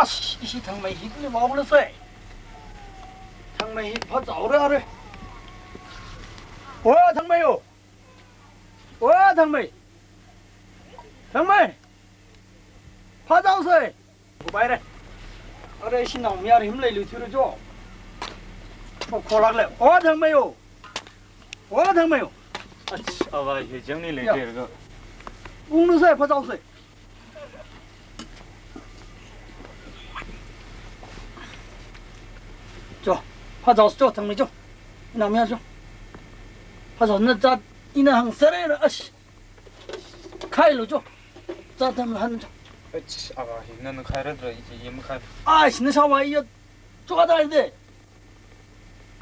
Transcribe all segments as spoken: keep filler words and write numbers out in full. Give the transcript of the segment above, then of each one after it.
Ash, ishi Thangmei hi kali maola sai. Thangmei hi phāchaora re. O Thangmei o. O Thangmei. Thangmei. Phāchao sai. Kubai re. Are ishi naomayara himlei lu thiru jo. O kholak le. O Thangmei o. O Thangmei o. Ach, ava hi jang ni le ya. Ter ga. Unglu sai phāchao sai. Jo, phāchao jo, Thangmei jo. Naomayara jo. Phāchao na zat ina hāngsāra ash. Khailu jo. Zat tham han jo. Ach, ava hi nana khaira dra ichi yim khai. Ash, na shawa iya. Jo da de.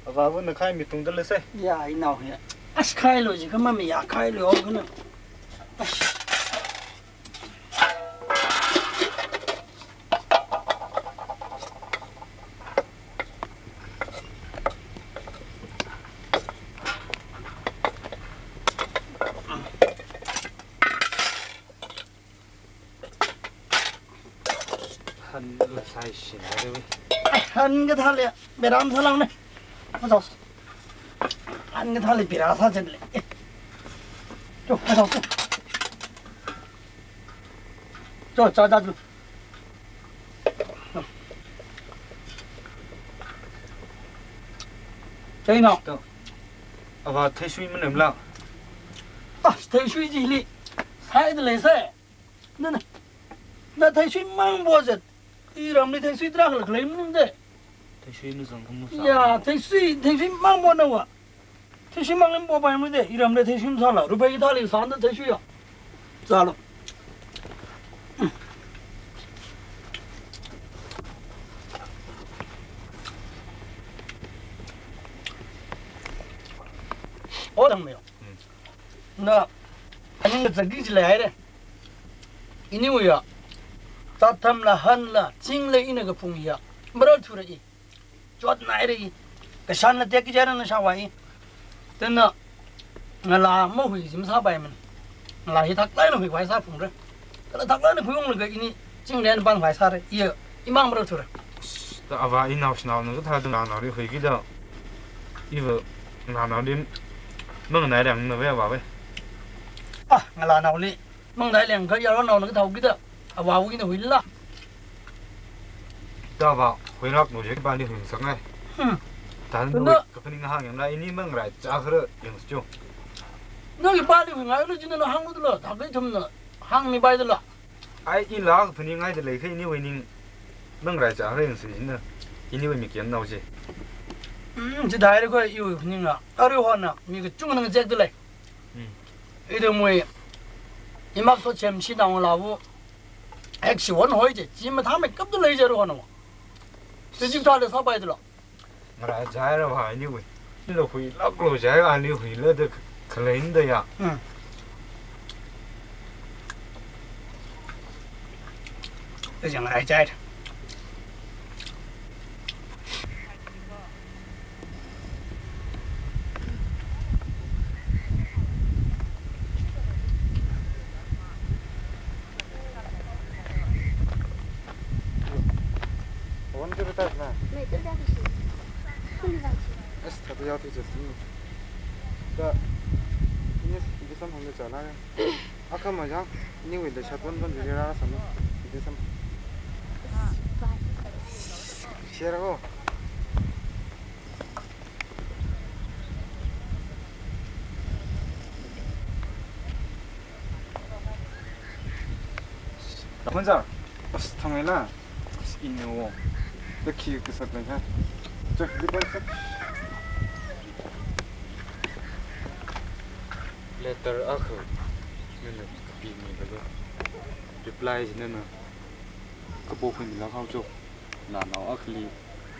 Avāva na khai mi tungda le sai. Ya, inao hi. Ash khailu ji kama mi ya khailu o kana. Ash. Han lu sai shin da le. Ai, han kathā le, beram salang ne. Phāchao. Han kathā le, bira sa chen le. Jo, phāchao. Jo, cha cha jo. Chai nao. To. Ava theisui manem la. Ah, theisui jili. Sai da le sai. Na, na, na theisui mang bo zat. Iramli theisui tarākha la claim nung de. Theisui na zang kamu sa. Ya, theisui, theisui mang bo na wa. Theisui mang lim bo bai mu de. Iramli theisui masāla. Rupai thāli sānda theisui ya. Zalo. O Thangmei. Na, aning ka zagi jilai haire. Iniwui ya, zat tham la, han la, ching la, ina kaphung ya, maral thura i. Chotnai re i. Kashan la tek ki jara na shawa i. Tena, ngala mahui jim sāpai man. Ngala hi thaklai na hui vai sāphung re. Kala thaklai na hui ung laga ini, chinglen pan vai sāre. Iya, imang maral thura. Ta ava inao shanao na kathā dung nao ri hui kida. Iva nao nao ri manganai rang na ve ava ve. Ah, ngala nao li. Manganai leng kha yaro nao na kathā kida. Ava wi na hui la. Ta ava, hui rak no je ba ni hui sak ngai. Hmm. Tan no kaphaning hāng yang la ini mangarai cha khara yang chu. No ki ba ni hui ngai lo jina no hāng lo dala. Ta kai thum na hāng mi bai dala. Ai, ila kaphaning ngai da lei khai iniwui ning mangarai cha reng si jina. Iniwui mi kian nao je. Mm, ji dai re koi iwui phaning la. Ari hona mi kachung nang jek da lei. Mm. Ida mui imak so chem shi nang la wu. Ek shi won hoi je. Ji ma tha me kap da lei je ru hona. Ji ji ta le sa bai da la. Ngarai jai ra wa iniwui. Nilo hui lak lo jai wa ni hui la da khalei da ya. Hmm. Da jang ngarai jai. Wan kira tak na? Mai tur dah bisi. Kuni bangsi. Es, tapi ya tu jadi. Dah. Ini, ini sam hangga jalan. Akam aja. Ini wenda satuan kan jadi rara sama. Ini sam. Share ko. Khonzar, as thangela, as ino, da khi kasak lei ha. Chak di bai sak. Letter akha, nana kapimi laga. Reply ji nana. Kapo khun la khao cho. Nana akhali,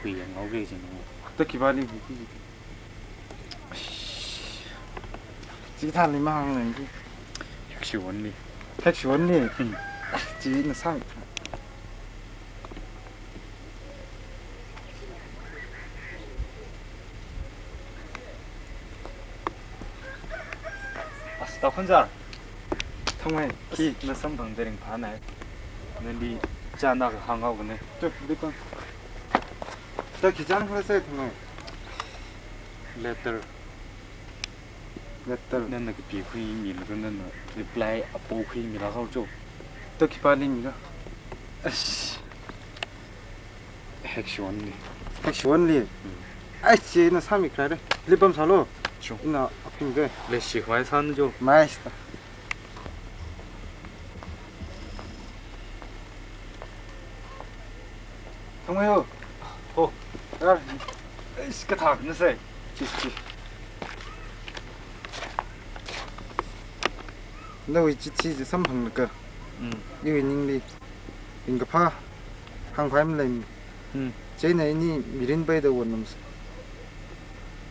hui yang ngao ge jin. Da khi ba ni hui. Chi thāli mahāng nang ki. Hek shi won ni. Hek shi won ni. Hmm. Chi na sang. As, Takhonzar. Thangmei, khi na samphang da ringphānai. Nali Chāna kahāng haokane. Tu, lipam. Ta khi chān khala sai thumai. Letter. Letter. Nana kapikhuimilaga nana reply apokhuimila haocho. Ta khipāli mila. Ash. Hekshonli. Hekshonli. Hmm. Ai, chieina sāmi kharāre. Lipam sālu. Sure. Ina aping ke. Leishi khavai sāna jo. Master. Thangmei ho. Ho. Yar. Eish, kathak na sai. Chi, chi. Nawui chithi chi samphanglaga. Mm. Iwui ningli ringkaphā hāngkhavai malei. Mm. Chieina ini mirin paida wonam sa.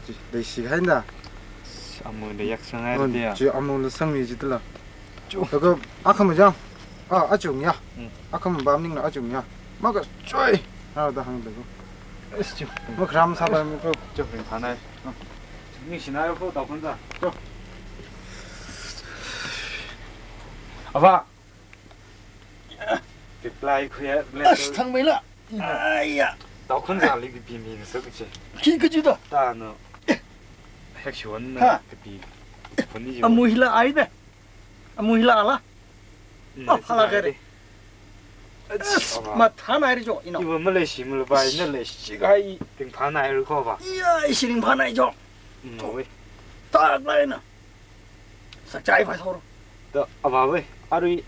Chi, leishi kahaina. Amala yaksang hai. On, dia. Chi amala sangmi jitala. Chu. Laga akhama jang. Ah, achung ya. Mm. Akhama pam ningla achung ya. Makachui. Ha, da hāngda ko. Eish, chu. Makharam sāpai mako. Chu, ringphānai. Ningshinai ko, Taokhunza. Chu. Ava. Reply khuiya, reply. Ash, Thangmeila. Aiya. Taokhunzali pipimi ngasakche. Khi kaji da. Tana. Hekshonna. Ha. Kapi. Phone ji. Amu hila ai ne. Amu hila ala. Mm, oh, hala kare. Ash, mathānai ri jo, ina. Iva maleishi malapai, na leishi kahai ringphānai ri ko va. Iya, ishi ringphānai jo. Mm, wei. Taklai na. Sakchai phai sāro. Da, ava wei, arui,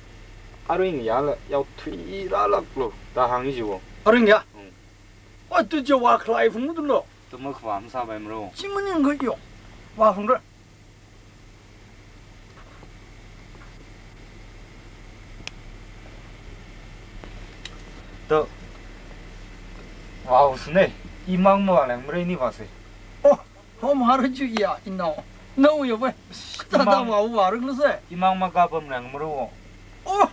arui ngayāla, yaothui rālaklo, da hāngi jiwo. Arui ngayā? Mm. Oi, tu je wa khalai phungdalo. Tu makhavā masāpai maro. Chi maning ko yo. Wa phungra. Da, wa usune, imang mavāleng mare ni vāse. Oh, hom haru ju ya, inao. No yo we. Tata imang, wa wa ruk lo se. Imang makapamleng maro. Oh.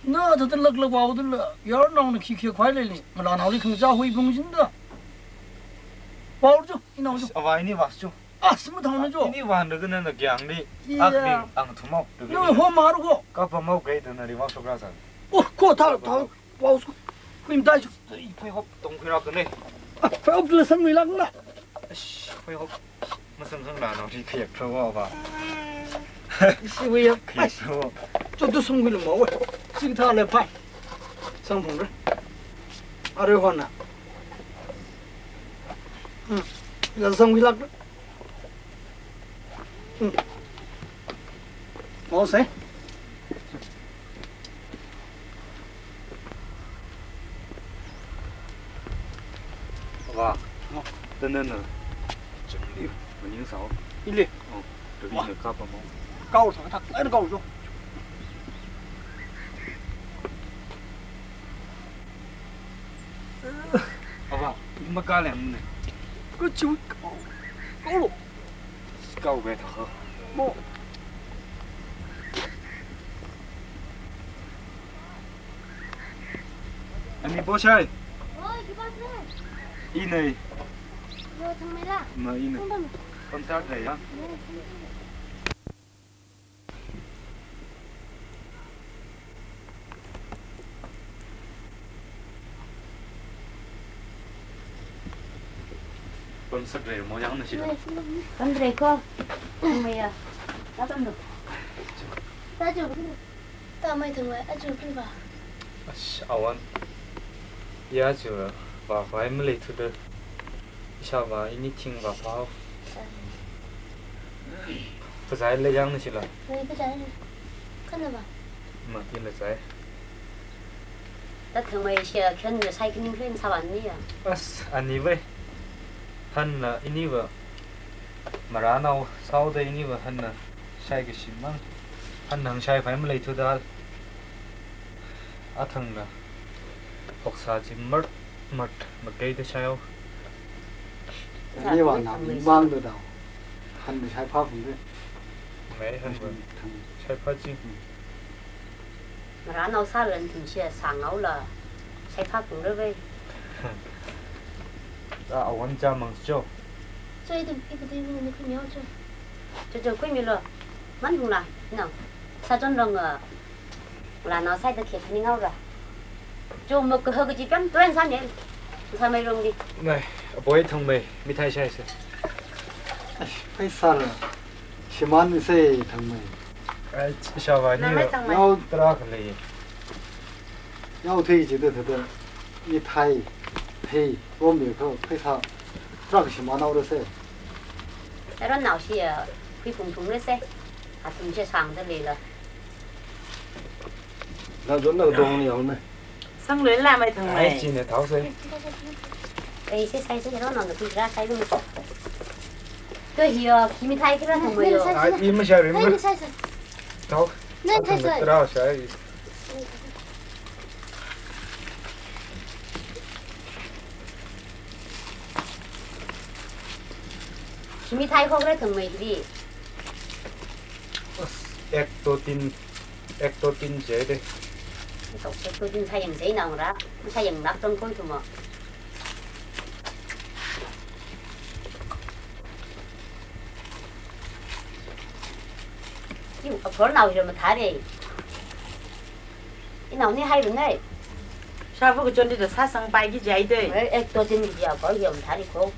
Na tata laklak wa udula. Yar nao na khi khi khwai leli. Ngalānaoli khangachā hui phung jinda. Wa ju, inao ju. Ava ini wa ju. Ah, simu thang na jo. Ini wa na gana na gyang li. Iya. Akling ang thumok. No, hom haru ko. Kapamok kai tana ri wa sokra san. Oh, ko thao, thao. Wow, hui mdai chu. Ai, phai hop tong khuirak ne. Ah, phai hop la samluilak na. Ash, phai hop. Masamsang la nao ri khayak thawa ba. Isi hui ya. Khayak thawa. Cho tu samkhui lama we. Sing tha le phai. Samphung re. Are hona. Hmm. La samkhuilak na. Hmm. Mau sai. Wa. Mau. Tana na. Chungli. Maning sao. Ili. Oh. Tabi na kapa mau. Kau sa thak. Ai kau jo. Ava, ima kalem ne. Ko chu kau. Kau lo. Kau be tha. Mo. Ani bo shai. Oi, ki bas ne. Inei. Yo, Thangmeila. Ma inei. Kong bang. Concert le ya. Pamsakre mo yang na sila. Pamre ko. Maya. Tatam do. Taju. Tamai thangwai aju kri ba. Ash, awan. Ya ju ba bai mle thuda. Ishāvā ini thingvā phao. Phazai le yang na sila. Oi, phazai le. Khana ba. Ma, ila zai. Ta thangwai shia khen le sai kning khen sāvā ni ya. As, ani wei. Hanna ini va. Maranao sao da ini va hanna. Shai kashim mang. Hanna hang shai phai mle thuda. Athang la. Hoksā chi mart, mart, makai da shai o. Ani wa na bing bang do dao. Han da shai pha phung de. Mai han wa. Shai pha chi. Maranao sālan thum shia sāngao la. Shai pha phung de wei. Ta awan cha mang cho. Cho i tum i kutui mi ni khuimiao cho. Cho cho khuimi lo. Man hung la. Nao. Sāchon rong a. Maranao sai da khe phaningao ra. Chungmei kahak kaji pemthuihaisāne. Sāmeirongli. Nai, aboi Thangmei, mithai shaisa. Ai, pheisāla shimānmisei Thangmei. Ai, ishāvā ni. Namei Thangmei. Yao tarākha lei. Yao thei jida thāda, mithai, thei, rommi kha, pheisā tarākha shimānhaorasei. Aron naoshi ya, khuiphungphungrasei. Athum chi sāngda leila. Naochonna dongni yaona. Sangluila mai Thangmei. Ai, china thaosei. Ai, sāsei, sāsei, ronnao na khuirāsei lu. Kha hiya, khi mithai kharā Thangmei yo. Ai, i mashāri ma. Ai, sāsei. Thao. Nang thāsei. Tarā shai. Khi mithai khokra Thangmei di. As, ek to tin, ek to tin je de. Tok ek to tin sāyang je nang ra, sāyanglāk tongkhui thuma. Yu, aphor nao hi mathāre. Inao ni hairunei. Shāva kachon di da sāsangpai ki jai de. Ai, ek to tin ki ya, aphor hi mathāre kho.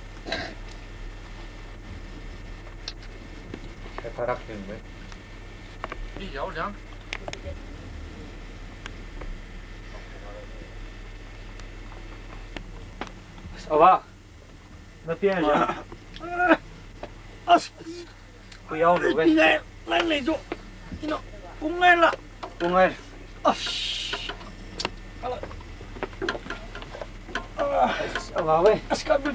Katarak din me. Ni yao liang. Ava. Napian ya. As. Khuihaolu ve. Pingai, nang leijo. Ino, pungai la. Pungai. As. Ala. As, ava ve. As, ka bi.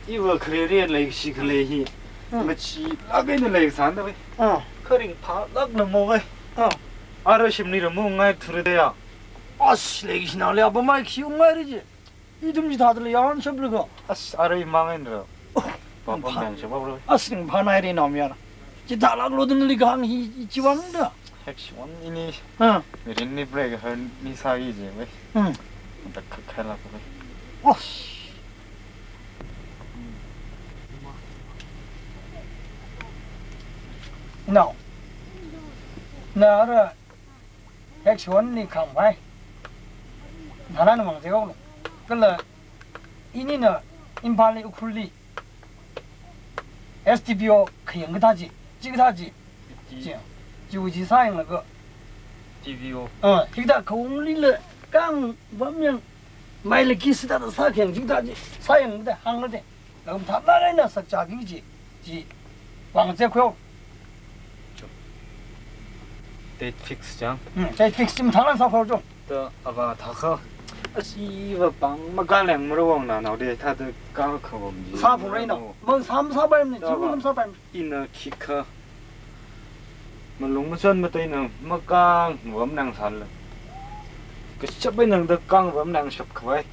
Iva khareri leishi khalei hi. Hmm. Machilāk eina leisāna ve. Ah. Kharing phālākna mo ve. Ah. Ara shimli ra mo ngai thura de ya. As, leishi nao le, apa mai khi ngai ri je. Ithum chithāda lei yarn shap lei kha. As, arui mang en ro. Oh, papa nang mang shap ro. As, ning phanai ri nao mi ara. Chithālāk lo dun li kang hi, hi chiwang da. Hex one ini. Ha. Mirin ni break her ni sāi je ve. Hmm. Da kha kha la ko ve. As. Nao. Na ara. Hex one ni khangphai. Nana na mang je kong. Kala inina Imphal li Ukhrul li S D P O khayang kathā chi, chi kathā chi. Chi. Chi, chi uji sāyanglaga. T V O. Ah, hikathā khaung lila kang vamyang mai la ki sida sākhayang chi kathā chi. Sāyang kathā hāngla de. Lam thālāk eina sakchā ki ji, ji, vang che khuiu. Date fix chang. Hmm, date fix chi mathālāk sākhuiu chang. Ta ava thākha. Asi va pang makaleng marawang na nao de thāda ka khavom ji. Sāphung rei nao. Mang sāmasāpaimana, ta chi va. Mang sāpaimana. Ina khikha. Malung machon mataina makang vamnang sāla. Kashap eina da kang vamnang shap khavai.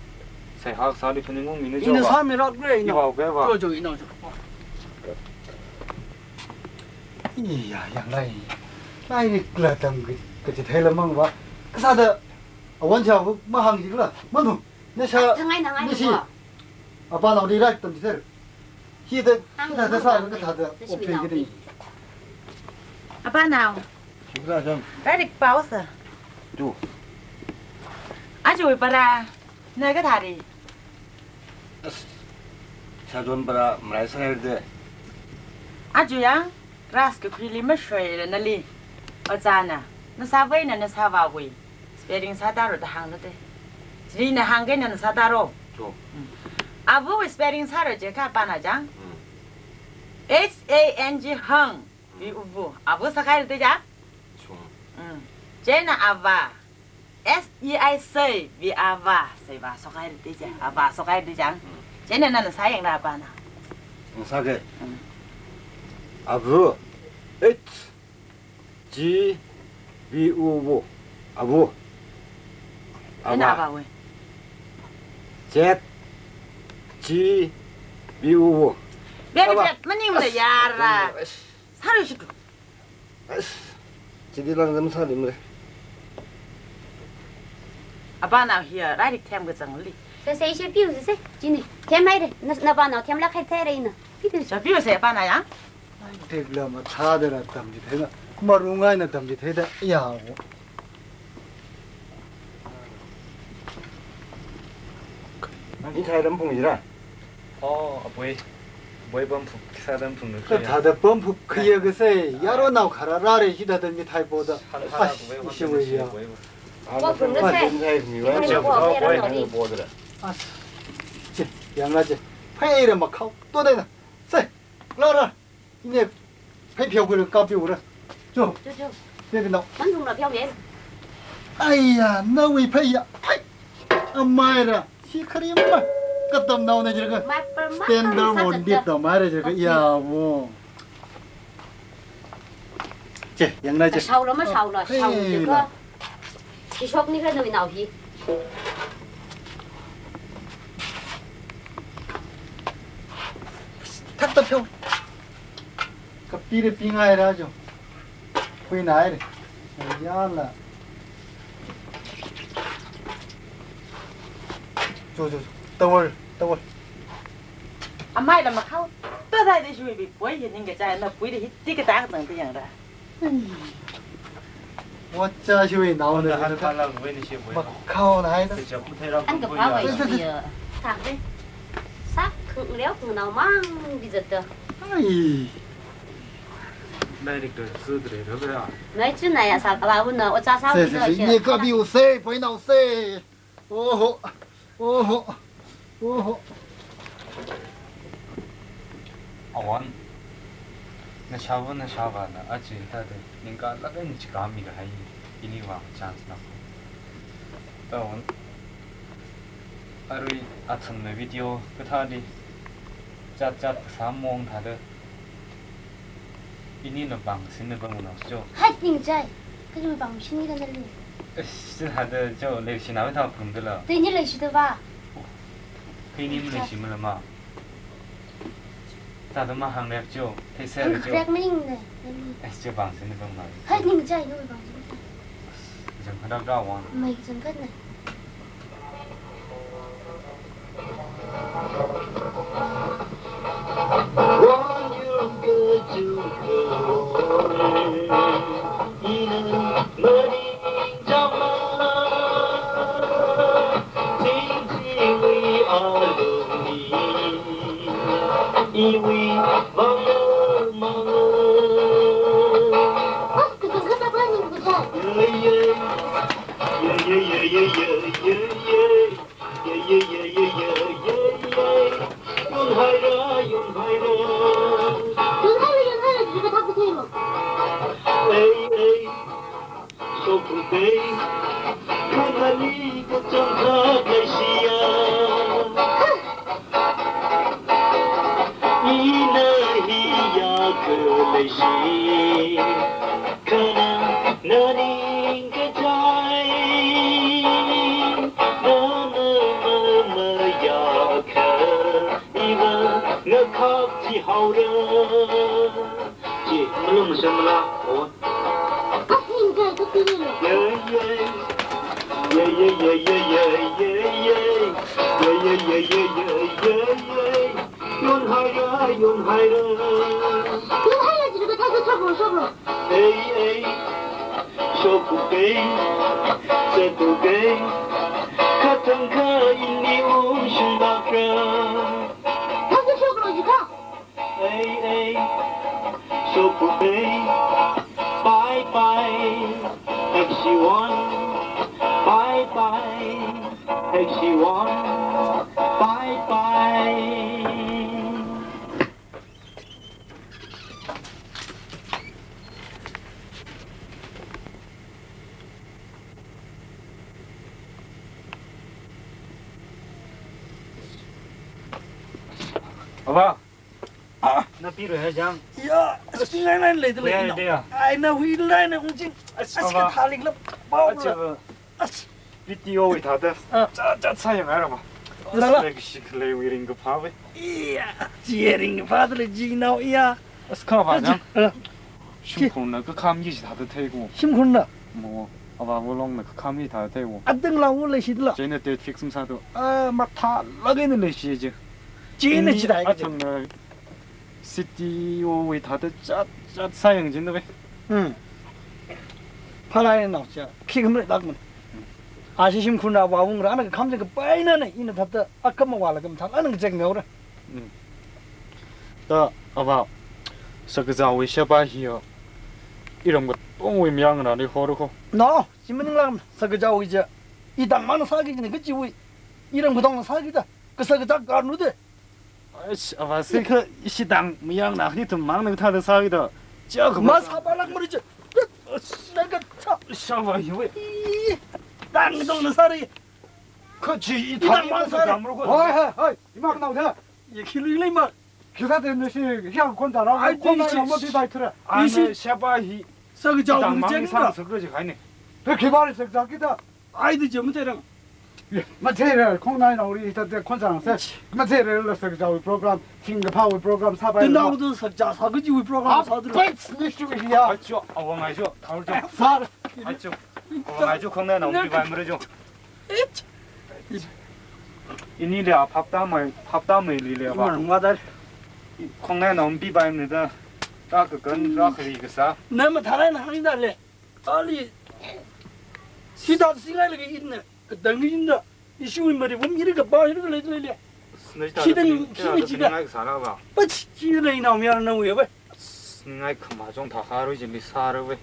Seihā sāli phaningung mina jo. Ina va. Sāmirak le ina. Iva ke va. Jo, jo, ina jo. Iya, yang lai. Lairik la tam ka, kachitheila mang va. Kasāda awan cha mahāng jikla. Manu. Nashā. Thangai na ngai na va. Apa nao di rai tamchithei. Hithāda, hithāda sālaga kathāda open kiti. Apa nao. Shukra jam. Lairik pao sa. Tu. Aja wui para, na kathāri. As, sāchon para marai sāhaira de. Aja yang, class kakhuili mashoila nali. Ojāna, nashāvāna, nashāvāwui spelling sātaro da hāngna de. Chili na hāngkei na sātaro. Cho. Mm. Avawui spelling sāra jikha apana chang. Mm. H A N G hang. Mm. V U vu. Avu sākhaira de chang. Cho. Mm. Chieina ava. S E I sei, V A va, seiva sākhaira de chang. Ava sākhaira de chang. Mm. Chieina nana sāyangla apana. Sākei. Mm. Avu. H. G V U vu. Avu. Ava. Ina avawui. Z G V U vu. Very bad. Ava. Maningla yara. As. Sāra shitu. As. Chidi lang zam sāli mre. Apa nao hiya, lairik them kachangli. Sāsei, sāpiu sāsei. Chini. Themhaira. Na, napa nao themlāk khaithāra ina. Piu. Sāpiu sāsei apa nao ya. Dikla mathāda ra tamchitheina, marungai na tamchitheida, ya. Mithai ram phungchira? Oh, aboi. Aboi pamphuk, kisa ram phungna kaya. Kathāda pamphuk kaya kasai. Yaronao kharā rāra hithāda mithai poda. Hān hān. Ai, aboi ishi wui ya. Aboi. Pamphuk na sai. Mithai phungmi wa. Mithai phungmi wa. Aboi. Aboi dara. Ai. Che, yangra che. Phai ra makhao. To dai na. Sai. Lo ra. Ine, phai pheokhuira, kapiura. Cho. Cho, cho. Pe pino. Nang thumra pheomi. Aiya, nawui phai ya. Ai. Amai ra. Shi khari ma. Katamnaona jilaga. Mai par ma. Standard one dit da mai ra jilaga. Ya, wo. Che, yangra che. Shaola ma, shaola, shaola jilaga. Phei. Shishok ni kha nawui nao hi. Thakta pheo. Kapira pingaira jo. Khuinaira. Yala. Jo, jo, jo. Towel, towel. Amai la makhao. Tadai de shui bi poi hi ningkachai na pui de hi tik tak tang ti yangra. Wacha shui nao na. Hān hān la wui ni shi wui. Makhao na hai da. Te chap mu thei ra. An ka pa wui shi ya. Thak de. Sak khung leo khung nao mang bi zat da. Ai. Nai rik da zu de ra ba ya. Nai chu nai ya sa ka ba wun na o cha sa wui shi. Ni kapiu sai, poi nao sai. Oho, oho, oho. Awan, nashāva, nashāvana aja hithāda ningkalaga ni chikami kahai, ini vang chance na ko. Tawon, arui athumna video kathāli, chat chat kasā mong thāda. Inina pāngsinna pāngna cho. Hai ningchai. Kajui pāngsinna da nali. Ish, hada cho, leishinao thā phungda la. Te ni leishida ba. Kei ni maleishi mala ma. Thāda mahāngrek cho, theisera cho. Rek maning ne. Ish, cho pāngsinna pāngna. Hai ningchai, no pāngsinna. Jang khadak da wan. Mai jang khat ne. Yonhaira, yonhaira. Yonhaira, yonhaira, jilaga thak thei lo. Ei, ei, shokru bei, khanali kachangkhat leishiya. Ina hiya khaleishi, khana naning kachai, nana mama ya kha, iva ngakhak chi haora. Chi, malung mashan mala, o. Yay, yay. Yay, yay, yay. Yay, yay, yay. Yonhaira, yonhaira. Yonhaira, jilaga thāda shoklo, shoklo. Ei, ei. Shoklu bei, shoklu bei. Kachangkhat ini ungshung bakra. Thāda shoklo jika. Ei, ei, shoklu bei, bye bye, X C one, bye bye, X C one, bye bye. Ava. Ah. Napiroi hai jang. Ya, as pingai ngai leida lei. Ai, nawui laina ungching. As, as, kathā lik la. Pao la. As. Video wui thāda. Ah. Chat, chat sāyang haira ma. La la. As, leikashi khalei wui ringkaphā wui. Iya, chi ringkaphā da lei jinao iya. As kha va jang. Ah. Shimkhurna kakham yi thāda thei ko. Shimkhurna. Mo, ava volong na kakham yi thāda thei ko. Adang la wo leishi da la. China date fix masāthu. Ah, mathālaga ina leishi je. China chidai. Athumna city wui thāda chat, chat sāyang jin da wui. Hmm. Phalai nao cha. Khi khamle dak man. Ashi shimkhurna vāungra, ana kham chang kapaina na, ina thāda akam vālaga mathālāk eina ngachek ngaura. Mm. Da, avā, Sakazāwui sheba hiya, iram katongwui mayarnao li hora kho. No, chi maningla, Sakazāwui chi, i tangmangna sāki kajina kajiwui, iram katongna sāki da, kasā kazā karnu de. Eish, avā, sika ishi tang mayarnao hi tangmangna kathāda sāki da. Chia kha masāphalāk mari chi. Eish, na kathā. Shāvā hiwui. Ih, tang katongna sāra. Kha chi i tangmang sāra. Hoi, hoi, hoi. Ima kanao da. Ya khi lui lei ma. Khi sāda nashi, hiya khon da ra, ai, khon da ishi, ra ma bibai thura. Ai, ishi sheba hi. Sakazāwui tangmang chang sāda da. Sakra ji khai ne. Pe khi ba ri Sakazā ki da. Ai, da jam te rang. Ye, matheira, khongnainaoli thāda khon chang se. Matheirala Sakazāwui program, thingkaphāwui program sāpai. Tinaoda Sakazā sā kajiwui program sāda. Pets ni shu hiya. Acho, awang ai cho, thao cho. Sir. Acho. Awang ai cho, khongnainao bibai mara cho. It. Ini le a phapta mai, phapta mai li le ba. Imar ngwa da. Khongnainao bibai ne da. Ta kakan ra khari kasā. Na mathālāk eina hāng da le. Ali. Sida singai lagi inna. Kadang inna. Ishi mari wam iri kapa iri kalei lei le. Sina ta. Khidang ta, khimi ta jiga. Ningai kasā la ba. Pach, chi lei naomayarnao ya ba. Ningai khamā chong thā kharui jin li sāra wui.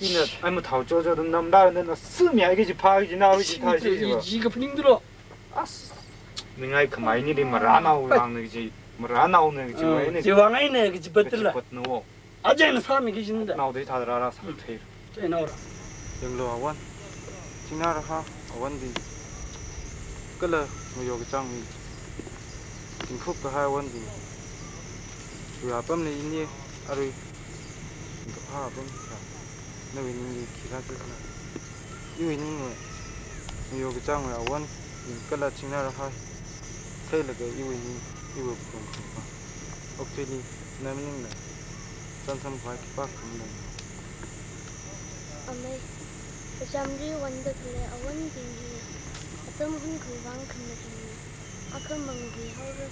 Ina ai mathao cho cho dam nam da na na sumi ai kaji pha kaji na rui ji thā ji ji ba. Ji kaphaning dulo. As. Ningai khamā ini li marānao lang na kaji, marānao na kaji wui ne. Ji wang ai na kaji patla. Kaji patna wo. Ajai na sāmi kaji da. Nao dei thāda rāra sāthei. Chai naora. Yanglu awan. Chingnā rahā awan di. Kala mayo kachāng mi. Tingkhup kahai awan di. Shuya pam le ini arui. Tingkaphā pam kha. Nawui ningli khi rā chikna. Iwui ningwui. Mayo kachāngwui awan. Kala chingnā rahā. Theilaga iwui ning. Iwui phung phung pa. Okathuili, na maningla, chānsam khavai khipākha malei. Amei, kachamli wanda khalei awanding hi, atam hun khavai vang khamaringna, akhamang huihaora,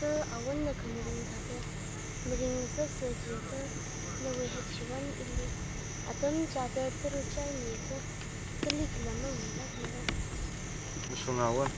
kha awanna khamaring thāda, maring ngasaksa jiakha, nawui hek shivan ili, atam chāda taru chai nikha, kali khala mangila khala. Mashunga awan.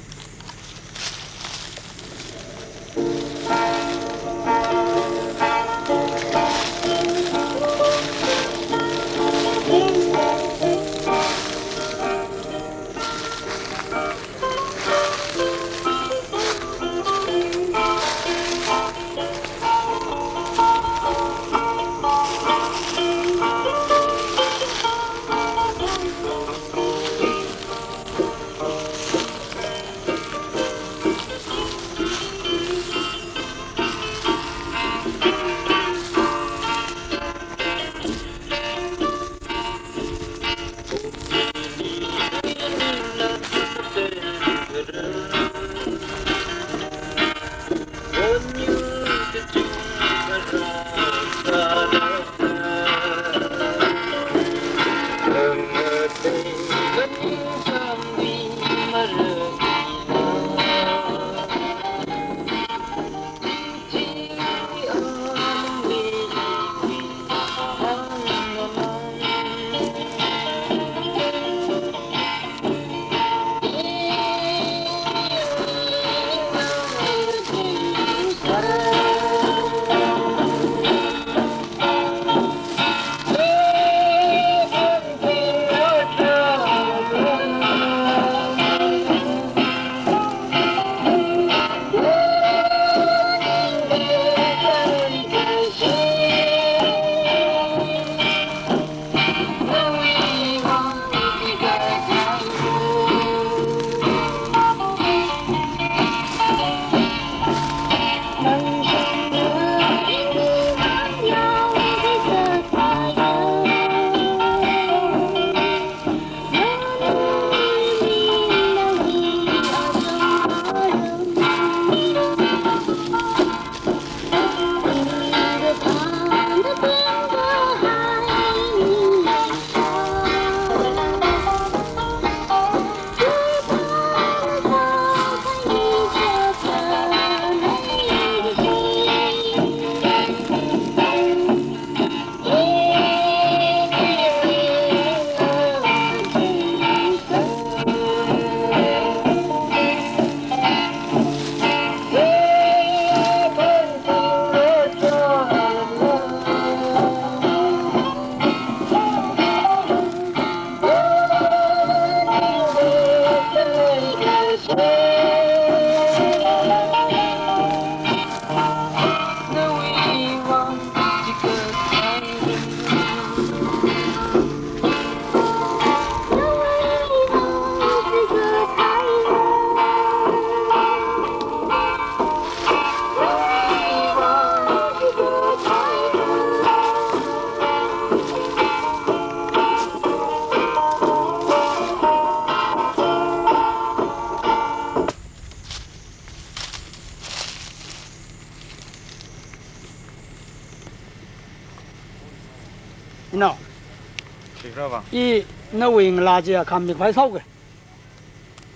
Nao. Shikra vang. I nawui ngalā chiya kham mikhavai sāoke.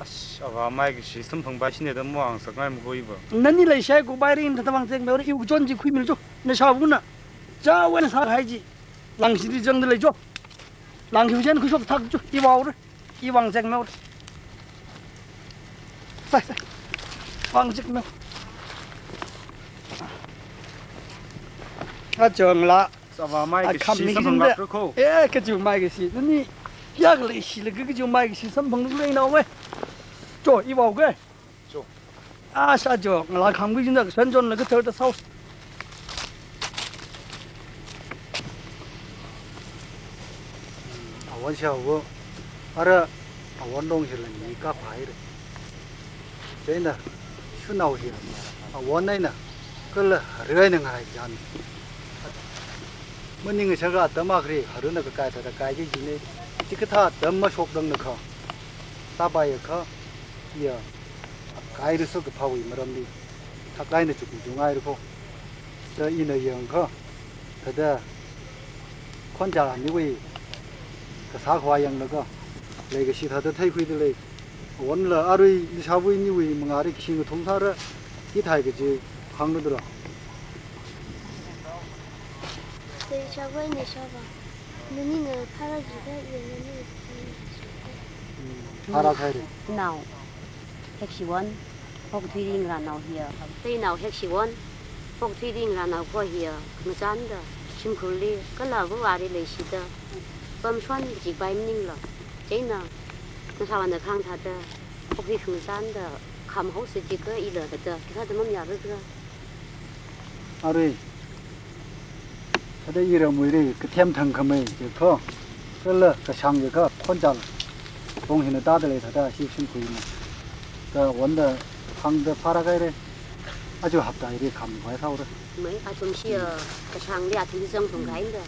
Ash, avā maikashi samphangpai shine da mavāngasakngai mako iva. Nani leishai kupairin thāda vāngzekmeora, iwui kachon chi khuimilu cho. Nashāvana. Chawui eina sākahai chi. Langshi chi zangda lei cho. Langshi wujen khuishokthak cho. I vāora. I vāngzekmeora. Sai, sai. Vāngzekmeora. Achonla. Avā maikashi samphang lak rako. Eh, kachi maikashi. Nani, yak leishilaga kachi maikashi samphang lak lei naowe. Cho, i vāoke. Cho. Asha cho, ngalā kham kajina kashan chonlaga tharda sāo. Awon shao wo. Ara, awon dong shilani kapaire. Chieina, shanao hi, awon eina, kala harui eina ngaichān. Maning shaka atam akhali, haruna kakai thāda kaiki jine, chikathā atam mashokranglakha, sāpaiakha, iya, kairi sākaphāwui maramli, thaklaina chukmi chungngairako. Da ina yangakha, thāda, khonchān aniwui, kasā khavā yanglaga, leikashi thāda theikhuida lei. Awonla arui nashāvawui niwui mangāli kashing kathum sāra, hithai kaji hānglu dura. Leishāvawui nashāva. Nanina phāra jida, iya nani phāra jida. Hmm, phāra khaire. Nao. Hekshiwon. Hokthuiri ngarānao hiya. Teinao Hekshiwon. Hokthuiri ngarānao ko hiya. Ngachānda. Shimkhurli. Kala avāva̱li leishida. Pamshon jikpai maningla. Chieina. Nashāvana khangthāda. Hokthui khangachānda. Khamhaosa jikha ila thāda. Kithāda mamayāra khala. Arui. Thāda iramwuili kathem thangkhamei jikha. Kala kashāng jikha khonchān. Pong hina tāda lei thāda shi shimkhuina. Da wonda hāngda phāra khaire. Aja hapta ili kham vai sāora. Mai athum shi, ah, kashāngli athum zang thung kahaina.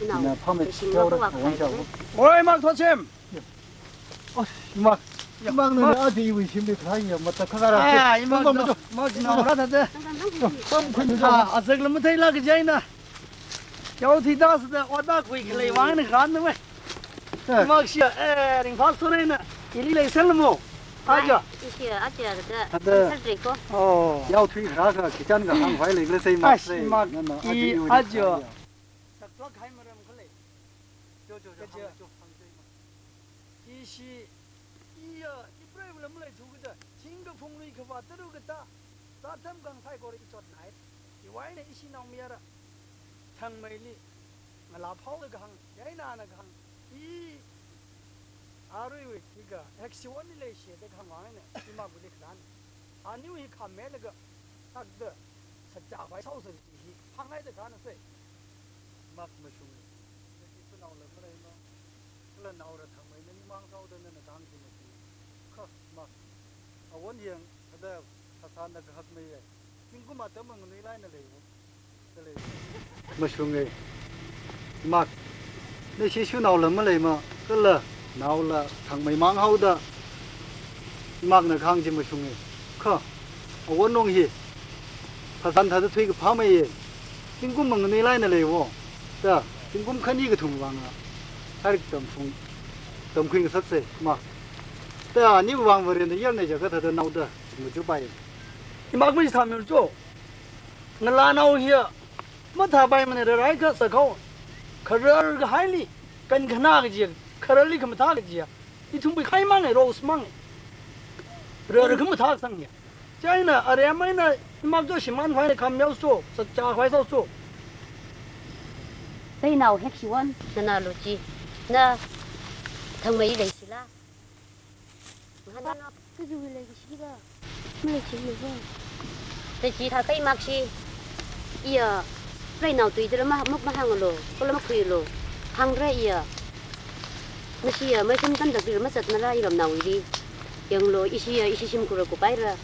Ina phāmei kashing sāora, lo wa awon kahaina. Oi, Mak Thotchem. Oh, imak. Ya, imak na, imak. Aja iwui shimli kharā ya, matakhara. Ah, imak. Pam, pam, no, pam. Mak na, ora thāda. Pam, pam, pam. Ah, azak lam matheila kaji eina. Yao thida sāda, oda khuikhalei vang na kharā na mai. Eh. Imak shi, eh, ringphā sāra na. Ili leisālamo. Aja. Ishi, aja, thāda. Thāda. Sātriko. Oh. Yao thui kharā ka, kichan kahāng vai leikhala sai mak. Ai, sai. Imak. Nana, i, aja iwui aja. Kharā ya. Saklāk hai maram khalei. Jo, jo, jo, kaja. Hānglu, jo, hānglu, jo, hānglu. Ishi, iya, ipreiva̱la maleithu kajida, thingkha phunglui khavā tara̱ katā, zātham kang saikora ichotnai, iwui eina ishi naomayara, thangmeili, ngalāphaola kahāng, yaina na kahāng, i, aruiwui, thikha, Hekshiwonli leishiya da kahāng vang eina, imakvali kharāna. Aniwui khammeilaga, thāda, sakcha vai sāosa chi hi, phāngaida kharāna sai. Mak mashunge. Nashi shanao lam maleima. Kala naora thangmei nani mang sāoda nana kahāng chi mashunge. Kha, mak. Awon yang, thāda, phasāna kahakmei ye. Zingkum atam manganui laina leiwo. Mashunge. Mak. Nashi shanao lam maleima. Kala naola thangmei mang haoda. Makna kahāng chi mashunge. Kha. Awon nong hi. Phasān thāda thuikaphā mei ye. Zingkum manganui laina leiwo. Da. Zingkum khani kathum vanga. Harik tamphung. Tamkhui ngasaksei. Mak. Da. Ani vang Varena yarna jaka thāda naoda. Machupai. Imak mashithāmilu cho. Ngalānao hiya, mathāpaimana rārai kasā khao, kharar kahaili, kankhanā kaji, khararli khamathā kaji, ithumwui khai mang e, rose mang e. Rar khamathā sang ya. Chieina, aremai eina, imak jo shimān vai kham yao so, sakcha vai sāo so. Teinao Hekshiwon, nana lo chi, na, thangmei leishila. Hana. Kajiwui leikashi da. Maleichimana. Leichi thākha imak shi. Iya, reinao tui tara ma, ma, mahānglu, kala makhuilu. Hāngra iya. Nashi iya, maishim tanda kri mazatmara iramnaowuili. Yanglu, ishi iya, ishi shimkhurra kupaira.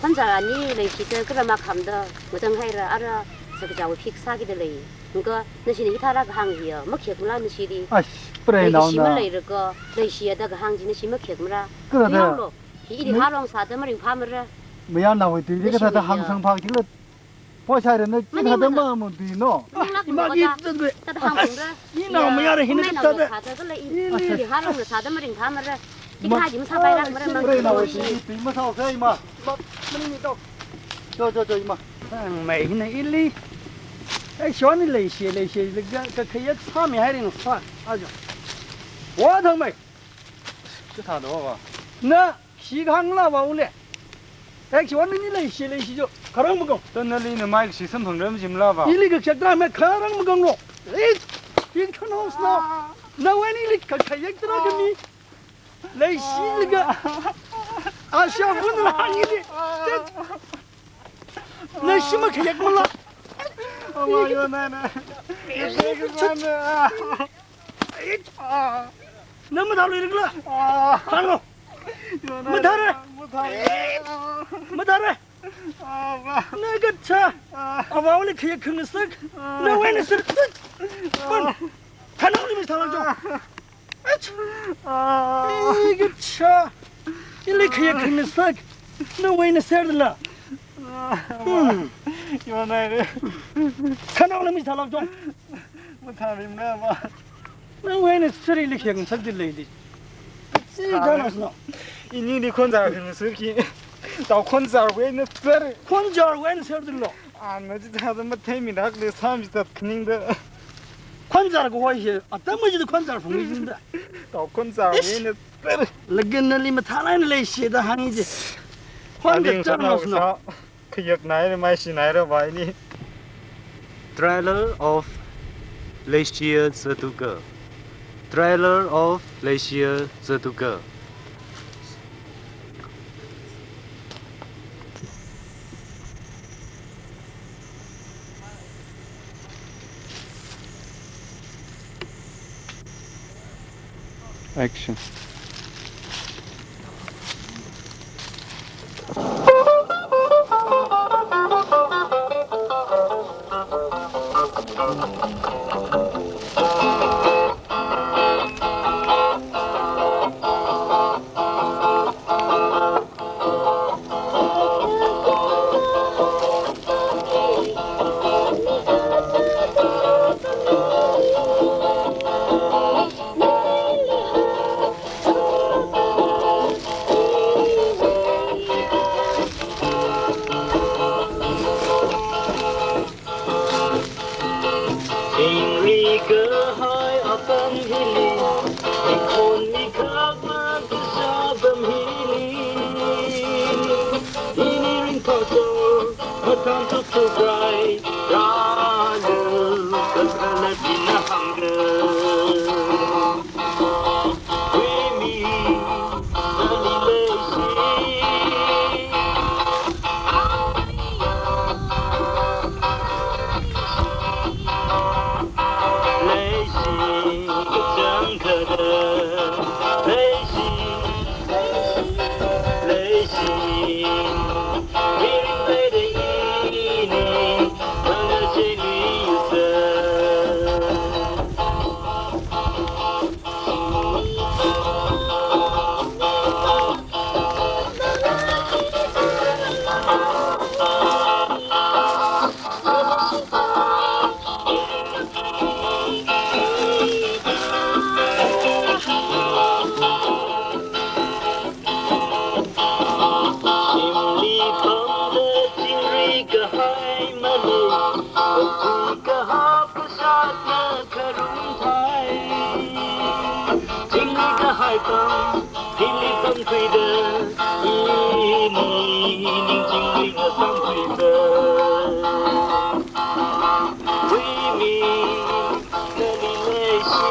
Thanzar ani leishida kara makhamda, mazanghaira, ara, sakchawui phik sākida lei. Nga, nashina hithāra kahāng hiya, makhekmala nashili. Ai, prei nao na. Leikashi maleirako, leishiya da kahāng chi nashi makhekmara. Kala da. Yanglu, hi ili mi- harong sāda maringphāmara. Mayarnaowui tuili kathāda hāngsangphā jikla. Poi sai re na, chi thāda ma mu di no. Ima ki zat be. Tat hang kong ra. Ina ma ya re hin tat be. Ina harong ra sa da ma ring tha ma ra. Chi kha jim sa bai rak ma ra ma. Bre na wa shi, pi ma sao sai ma. Ma, ma ni ni to. Jo, jo, jo, ima. Thangmei hina ili. Ei, shon ni leishi, leishi, le ga, ka khayak sāmi haira no sa. Ajo. Wa Thangmei. Chi thāda wa. Na, shi hāngla wa ule. Ei, shon ni leishi, leishi jo. Kharang makong. Tan nali na mai shi samphang ram jimla wa. Ili ka shakta me kharang makong no. Ei, in kan house na. Na wa ni ili ka khayak tra ka mi. Leishi laga. Asha vun la hāngi de. Leishi makhayak mala. Ama yo na na. Na mathā lei la. Hāngo. Mathā re. Mathā re. Na kacha. Awa ule khayak khang sak. Na wai na sir. Pun. Thanang ni mi thanang jo. Ach! Ah. Ih, kacha! Ili khayak khang sak. Na wai na sir la. Ah. Hmm. Yo na re. Khanao la mi thalak jong. Mathā rim na ba. Na wai na sir ili khayak sak di lei di. Si thanak sna. Ini ni khonjar khang sak ki. Tao khonjar wai na sir. Khonjar wai na sir di lo. Ana chi thāda mathei mi rak le sāmi zat khaning da. Khonjar ko hoi he, atam chi khonjar phung ni da. Tao khonjar wai na sir. Lagan na li mathā lai na leishi da hāngi ji. Khon da jar na sna. Khayak nai re mai shi nai re bai ni. Trailer of Leishiya Zatuka. Trailer of Leishiya Zatuka. Action. Chingri kahai apam hili, ikhon mi khak makasā apam hili. Ini ringphāto, mathān tuktukrai, rālu, kakhalat ina hāngga. Chimli pamda chingri kahai malei, okhui kahap kashatna kharum thai. Chingri kahai pam, hili pamkhuida, ini ning chingri ngasam khuida. Huimi, nali leishi.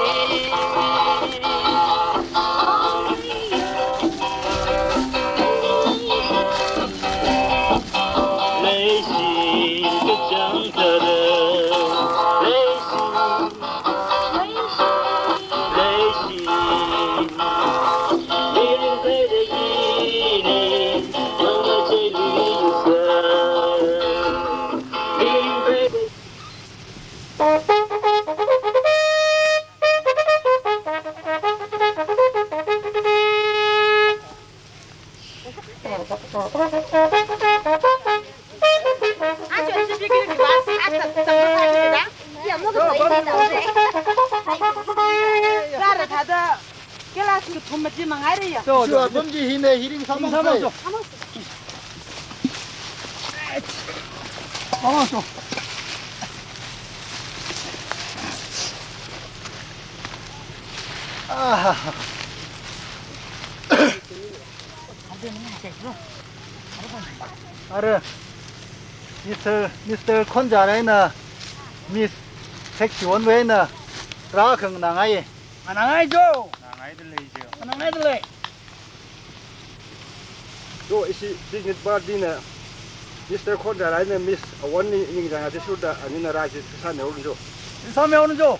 Leishi kachang tara. Leishi. Leishi. Mirin kaida ini, mama cheli yusa. Mirin kaida Kathum mati mangaire ya. Cho, cho, cho. Pamji hine, hiring samang. Samang sai. Cho. Samang. Samang cho. Ah. Are, Mister, Mister Khonjara eina Miss Thekchiwon wui eina rākhanganāngai. Nganāngai cho. Nganāngaidalei cho. Nganāngaidalei. Cho, ishi picnic party na Mister Khonjara eina Miss Awon ni ningchāng athishurda anina rā chi sāmihaoranu cho. Sāmihaoranu cho.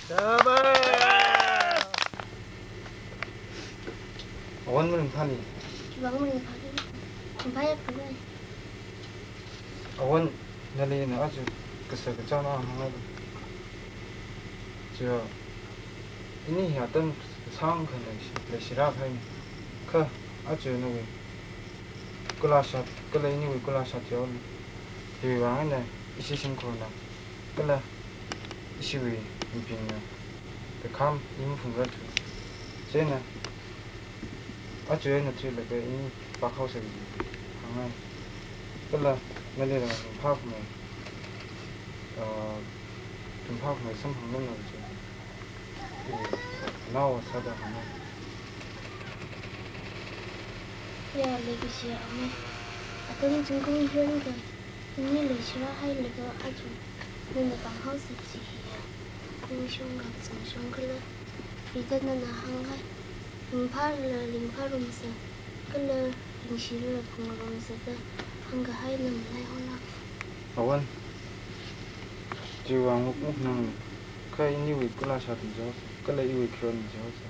Shabash! Awon maringphāli. Awon maringphāli. Ringphāya khalei. Awon, nali ina aja kasā kachāna hānga. Chiya, ini hi atam sāngkha leishi, leishira khai. Kha, aja nawui kulashat, kala iniwui kulashat yaoli. Hiwui vang eina ishi shimkhurna, kala ishiwui mibingna, kakham i maphungrarthu. Chieina, aja eina thuilaga ini phākhaosa kaji hāngngai. Kala nalila ringphākhamei, ah, ringphākhamei samphangmana chi. Nao sāda hāngngai. Ya, leikashi ame. Atam zingkum hiwuivang kha ini leishira hailaga aja nana pānghaosa kaji hiya. Ningshong kazang shong kala, hithāda nana hānghai. Ringphāla ringphārumsa, kala ringshila phungrumsa da hāngkahai nana malaihaola. Awon, chiwui vang muk muk nang, kha iniwui kulashat ni jaosa, kala iwui khiwon ni jaosa.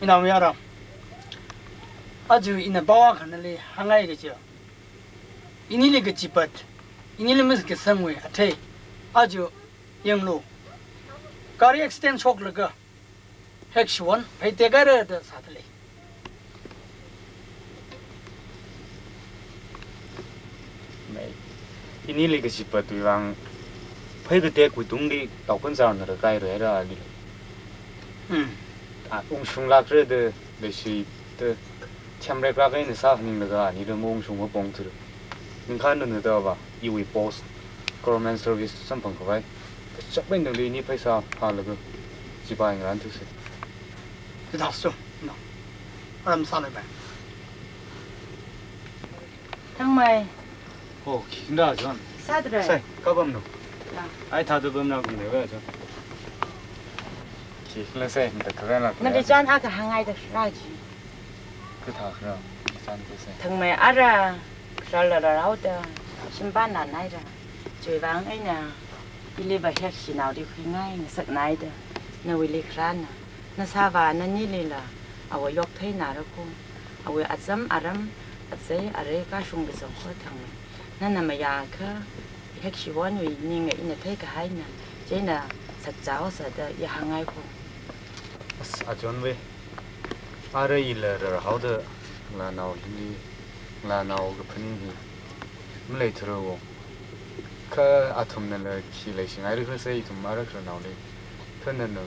Inao Miyaram, aja ina pao akha nali hāngngai kaja, inili kachipat, inili mashitsangwui athei, aja yanglu, gari accident shoklaga Hekshivon phei tekhaira da sādalei. Mei, inili kachipatwui vang phei katekwui tungli taokhan sārnara kahaira ali. Hmm. A, ungshunglākra da, leishida themreklāk eina sāninglaga anila maungshung mapongthura. Ningkhan nana da va, iwui post, government service samphang khavai, kachap eina tangda ini pheisā phālaga chipai ngarān thusa. Chithāsu, no. Aram sālei bai. Thangmei. Oh, khi kanda John. Sādalei. Sai, kapam no. Ya. Ai thāda pamna kum ne va John. Khi kala sai, matakhara la. Nali John akha hāngngaida rāji. Kathā kharā, chān kasai. Thangmei ara, rāla rāhaoda, shimpan nanaira. Chiwui vang eina, ili va Hekshinaoli khuingai ngasaknaida, nawuili kharāna, na sāvā nanilila, awui yoktheinara ko, awui azam aram, azei arei kashung kazang ko Thangmei. Nana mayākha, Hekshivonwui ninga ina theikahaina, chieina sakcha haosa da i hāngngai ko. As, a John wui. Ara ila rarhaoda ngalānao hili, ngalānao kaphaning hi maleithura wo. Kha athumnala khi leishingaira khala sai ithum ara khararnaoli. Kha nana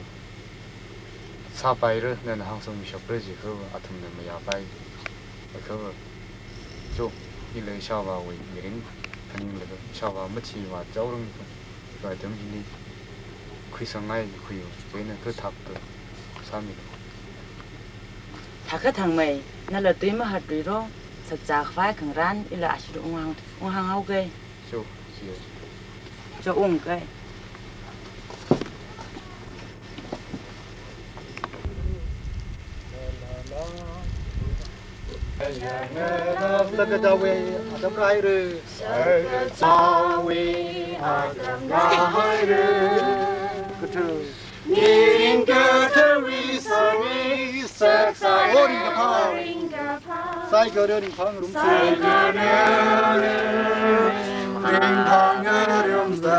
sāpaira, nana hāngsangmishapra jiakha athumna mayāpai. Akha va, cho, ila ishāvāwui mirin phaninglaga, ishāvā machiva chaorang kha, kha atam hili khuisangngai khuiyo, chieina kathak to sāmi. Thākha Thangmei, nala tui mahatluiro, sakcha khavai khangarān ila ashili unghāng, unghānghaoke. Cho, chi. Cho ungke. Sakachāwui atam rāhaira. Sakachāwui atam rāhaira. Kathar. Mirin katharwui sāmi saksai. O ringkaphā. Ringkaphā. Saikora ringphā ngarumsa. Saikora ringphā ngarumsa.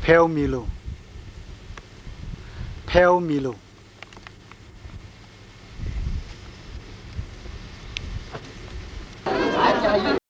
Pheomilu. Pheomilu.